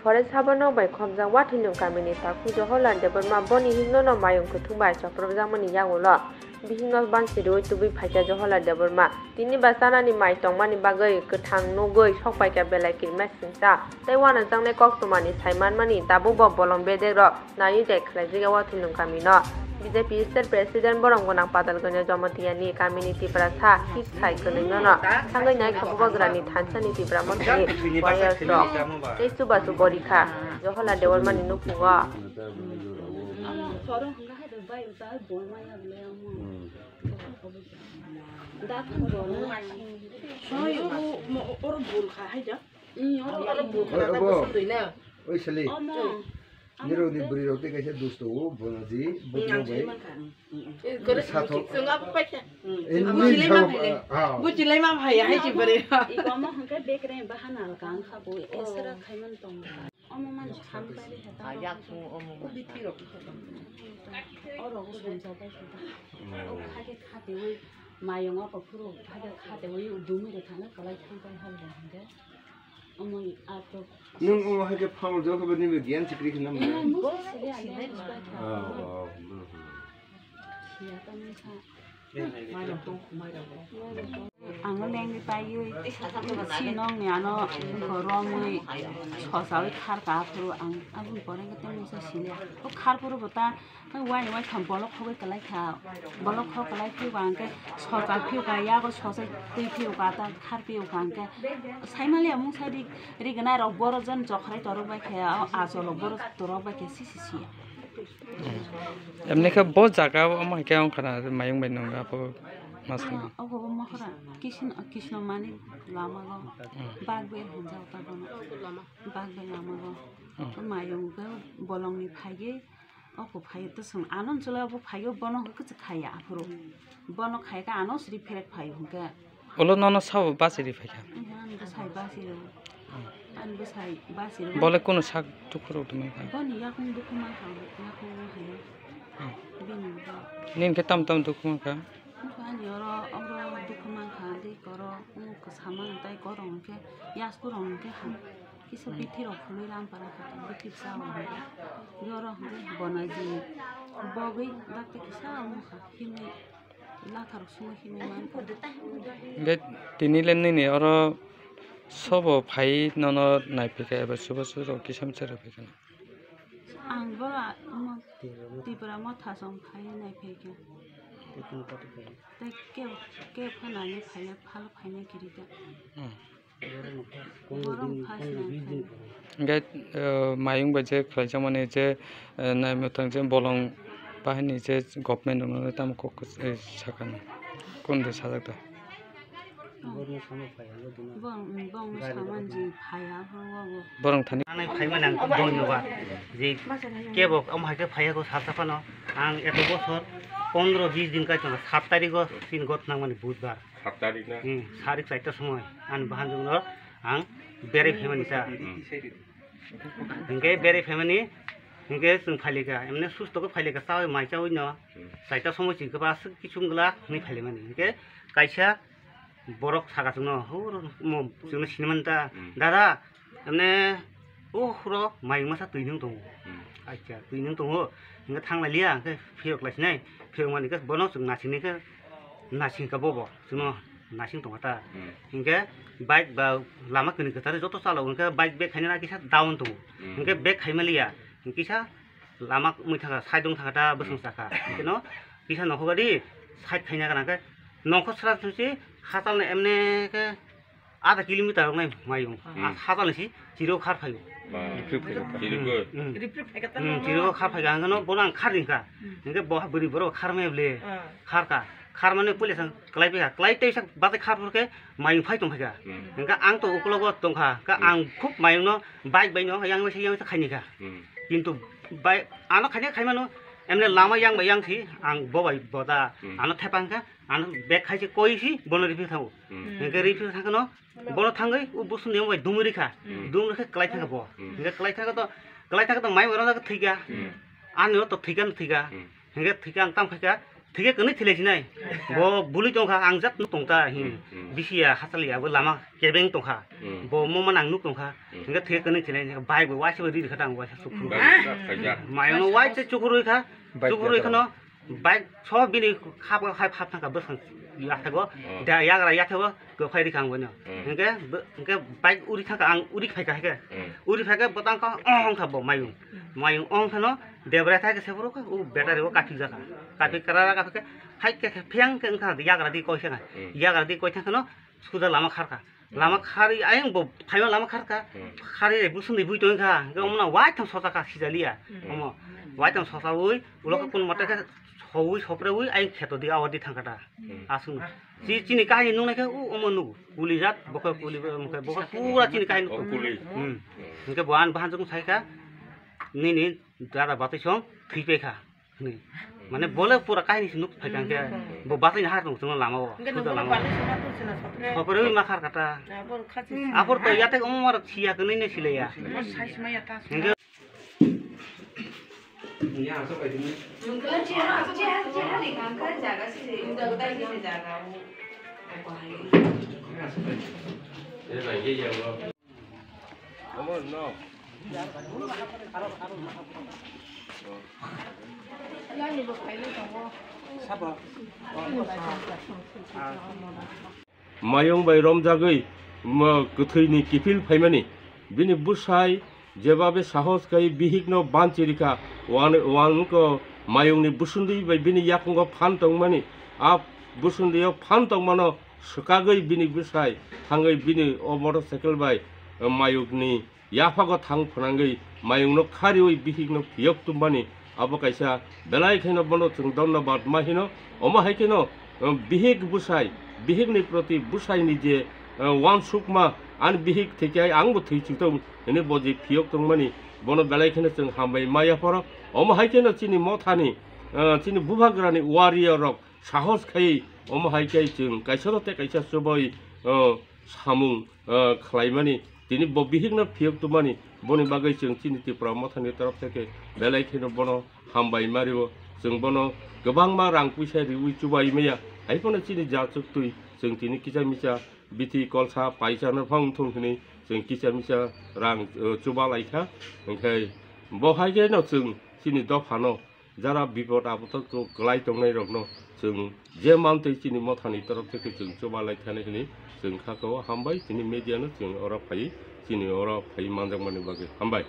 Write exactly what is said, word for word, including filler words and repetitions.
Forest haba nok bai khopjak Wathuilung kamini takhuk Jawaharlal Debbarma boni himno no mayung kwthwng bai chopropjakmani yagulo bihikno bansi rwi tubui phaikha Jawaharlal Debbarma. Tini ba chanani mai tongmani bagwi kwthang nugwi sokpaikha belai kirima singcha tei uanajaknai koktwmani saimanmani tabukbo bolong bedekrok naiwi dai khlaijak Wathuilung kamino. B J P State President borok gwnang Patalganya Jamatia ni kamini Tiprasa hit sai kwlwino no thangwi naikha Bubagrani thansani Tipra Mothani warriors rok tei chubachu gorikha Jawaharlal Debbarma ni nukhungo. Oi, obo. Oi, sali. Nirok ni bwrwi rok tei kaisa dusto o, bono di, bukno bai. Sathok. Buchilai ma phai, ah. Buchilai ma phai, hai chi bwrwi. Iko omo hwnkhe bekre bahana kang kha bo, esra khaiman tong. Omo man kham kari heta. Yak omo. Oro go sumsa bai sumsa. O khake khate oi, mayung o phuru khake khate oi, dumi re thana kalai kham kai hal de hinde. Nwng omo hai khe phano jokhe bo nini giyan chikri khe nang. Eh, musa sile ani ani bai kha. Oh, oh, hmm, hmm. Siya ta nang kha. Ang lengwi paiwi, si nongni ano romwi sosawi kharka aphuru ang aboni pore khe tei musa sile. O kharphuru bo ta Ang wai wai thang bolok khogwi kwlai kha, bolok khog kwlai phiyo ka hwnkhe sochak phiyo ka, yago sochai twi phiyo ka, ta khar phiyo ka hwnkhe saimaliya mungsa ri, rignai rok boro jon jokhrai torok bai khe, o achol rok boro torok bai khe si si si. Emni khe bo jaga o omo hai khe wngkha na mayung bai nung apo masani. Obo bo mohora Kisno, Kisno mani lama go bag ber hwnjak ta bono bag ber lama go mayung go bolong ni phaigwi. Oko phaio to swng ano chwla bo phaio bono hwnkhe kwchwk khaiya aphuru. Bono khaikhe ano sri pherek phaio hwnkhe. Ulo nono sabo bachiri phaikha? Ani bwsai bachiro. Ani bwsai bachiro. Bole kono sak dukhu rok tongmani kha? Boni yakung dukhu mankha, yakung haio. Bini bo. Nini khe tam tam dukhu mankha? Ani oro, oro dukhu mankha, tei koro, omo kwsa man, tei koro hwnkhe, yasku rok hwnkhe ham. Kisa bithi rok khului ram para kha, bithi bwsa rok hwnkhe. Yoro hwnkhe bono ji bogwi dakti kisa omo kha, himwi latha rok sungwi himwi man kha. Hwnkhe tini le nini oro sobo phai nono naiphikha eba chubachu rok kisa misa rok phaikha? Ang bora omo Tipra Motha song phai naiphikha. Tei ke, ke phanani phaiya, phal phaina kirikha. Hmm. Borok phai swnai phai. Hwnkhe, eh, mayung bai je khlaijakmani je, eh, naimwthang je bolong bahini je government rokno tamo kok, eh, sakani. Kunu de sajak da? Bong, bong samani phaiya, bong. Borong thani. Anai phaimani ang dhonyobad. Je kebo omo hai khe phaiya ko salsa phano. Ang eto bosor pondro bis din kai tongo, sat tarikh o chini got nangmani budbar. Sat tarikh na? Hmm, sarik chaita somoi ani bahanjwk no ang berai phaimani cha. Hmm. Hinkhe berai phaimani, hinkhe chwng phailika, emne susto khe phailika, chawi mai chawi no. Hmm. Chaita somoi chwng khe ba aswk kichung glak hwnwi phailaimani. Hinkhe kaisa borok saka chwngno, "Hur, mo chwngno sinimani ta, hmm, dada, emne o huro mayung masa twi nung tongo." Hmm. Acha, twi nung tongo, hinkhe thang lai liya, hinkhe phiyok lai sinai, phiyok mani khe bono chwng nasingni khe, nasing kha bobo, chwngno nasing tongkha ta. Hmm. Hinkhe bike ba lama kwnwi kwthar joto chalo, hinkhe bike bag khaina kisa down tongo. Hmm. Hinkhe bag khaima liya, kisa lama mui thangkha, side wng thangkha ta, bwswng chakha. Hinkhe no kisa nokho gadi side khaina gana khe nokho sra sra se hachal no emne khe adha kilometer rok nai mayung. Hmm. Ah, hachal ni si chiro khar phaio. Ba, hmm, chiro khar phaio. Hmm. Hmm, chiro khar phaikha, ang no bono ang khar ringkha. Hmm. Hinkhe bo bwrwi borok khar maya ble. Ah. Khar ka. Khar mane pule sang klai phaikha. Klai tei sak bate khar phur khe mayung phai tong phaikha. Hmm. Hinkhe ang to ukologo tongkha. Khe, hmm, ang khub mayung no bike bai no yang bai se yang se khaini kha. Hmm. Kintu bai ano khaini khaimano emne lama yang bai yang si ang bo bai boda, hmm, ano thepang kha. Ano bag khaise koi si bono riphi thango. Hmm. Hinkhe riphi thangkhe no bono thangwi o busu niyom bai dumui rikha. Hmm. Dumui rikha klai thangkha bo. Hmm. Hinkhe klai thangkha to, klai thangkha to mai oro thwikha. Hmm. Ani oro to thwikha no thwikha. Hmm. Hinkhe thwikha ang tam khaikha. Thike kwnwi thilai sinai. Bo bului tongkha, ang jat nuk tongta hin. Hmm, hmm. Bisi ya hachal ya bo lama kebeng tongkha. Hmm. Bo mo man ang nuk tongkha. Hmm. Hingke thike kwnwi thilai sinai. Bike bo waisa bo riri kha tang waisa chukuru. Bike kha khaijak. Mayung no waisa chukuru kha. Bike chukuru kha no. Bike so bini khap khap khap thangkha bwsang yathego. Oh. Da yagra yathego. Kwphai rikha ang boino. Hmm. Hingke bo, hingke bike uri thangkha ang uri phaikha hingke. Hmm. Uri phaikhe botang kha ong kha bo mayung. Hmm. Mayung ong phano debra thai khe sephuru kha u battery o kaphik jakha. Kaphik karara kaphik khe hai khe khe phiyang khe wngkha yagra di koi khe na. Hmm. Yagra di koi thangkha no suda lama kharkha. Hmm. Lama khari ayang bo phaima lama kharkha. Hmm. Khari busung di bui tong kha. Hingke hmm. Omona wai thang sosa kha sijaliya. Hmm. Omo wai thang sosa ui ulo khe kun mote khe soui sopre ui ayang kheto di awar di thangkha ta. Hmm. Aswk no. Chi-, chini kahini nungnai khe, u, omo nugo. Kuli jat, bokhe kuli, bokhe, bokhe pura chini kahini. O, kuli. Hmm. Hingke bo ani bahan jokno sai kha, nini dada batwi song thwi pai kha. Hwnwi. Mane bole pura kahini se nuk phai kha hingke, bo batwi ni har tong tong lama o. Hingke suda nokni lama o. Batwi song ma tong sina sopre. Sopre wi ma khar kata. Abor khachi. Abor to yate omo mar siya kwnwi ne silaya. Omo sai sima ya ta. Hingke Mayung bai romjagwi, mo, kwthwini kiphil phaimani, bini bwsai jebabe sahos khai bihikno banchi rikha, wan-, wanko mayungni bwswndwi bai bini yakungo phan tongmani, a bwswndwio phan tongmano swkagwi bini bwsai thangwi bini o motorcycle bai, eh, mayungni yaphago thang phwnangwi mayungno khariwi bihikno phiyok tumbani abo kaisa belai kheno bono chwng dhonnobad ma hino. Omo hai kheno, eh, bihik bwsai, bihikni proti bwsaini je, eh, uansukma ani bihik thwikhai angbo thwi chwngthung hwnwi bo je phiyok tongmani bono belai kheno chwng hambai ma yapharo. Omo hai kheno chini mothani, eh, chini bubagrani warrior rok sahos khai omo hai khe chwng kaisa no tei kaisa chubai, o, samung, o, khlaimani, tini bo bihikno phiyok tubumani, boni bagwi chwng chini Tipra Mothani torof theke belai kheno bono hambai ma rio. Chwng bono kwbangma rang puisa riwi chubai maya, hai phano chini ja chuktwi chwng tini kisa misa bithi kolsa paisa no phang thung hwnwi chwng kisa misa rang, o, chuba lai kha. Hwnkhe bo hai kheno chwng chini dophano jara bipod apod o kwlai tongnai rokno chwng je mantwi chini mothani torof theke chwng chuba lai thani hwnwi chwng kha kha o hambai, chini media no chwng oro phai, chini oro phai manjakmani bagwi hambai.